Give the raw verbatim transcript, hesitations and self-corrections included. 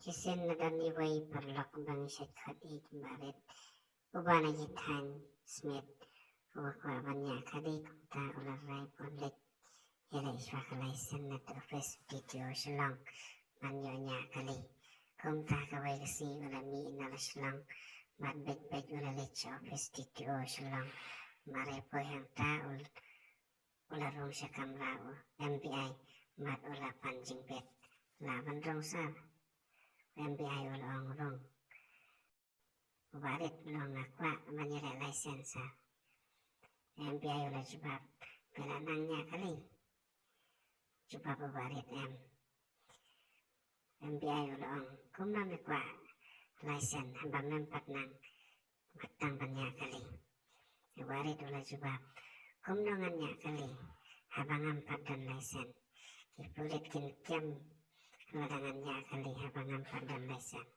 Shisien la don iwei paralok ba ngi shait khot ïa u Bah Rit, uba na ki thaiñ Smit, uba kwah ban ñiah kali. Kumta u la rai bun leit ïaleh shuwa ka license na office D T O Shillong ban ïoh ñiah kali. Kumta kawei ka sngi u la mih na la Shillong bad beit beit u la leit sha office D T O Shillong. Mar ïa poi hangta u, u la rung sha kamra u M P I bad u la pan jingbit. Lah ban rung sir? U M P I u la ong rung. U Bah Rit u la ong nga kwah ban ïaleh license sir. U M P I u la jubab, phi la nang ñiah kali? Jubab u Bah Rit, em. U M P I u la ong, kumno me kwah license haba mem pat nang, mat tang ban ñiah kali? U Bah Rit u la jubab, kumno ngan ñiah kali haba ngam pat don license? Ki pulit kin kem lada ngan ñiah kali haba ngam pat don license.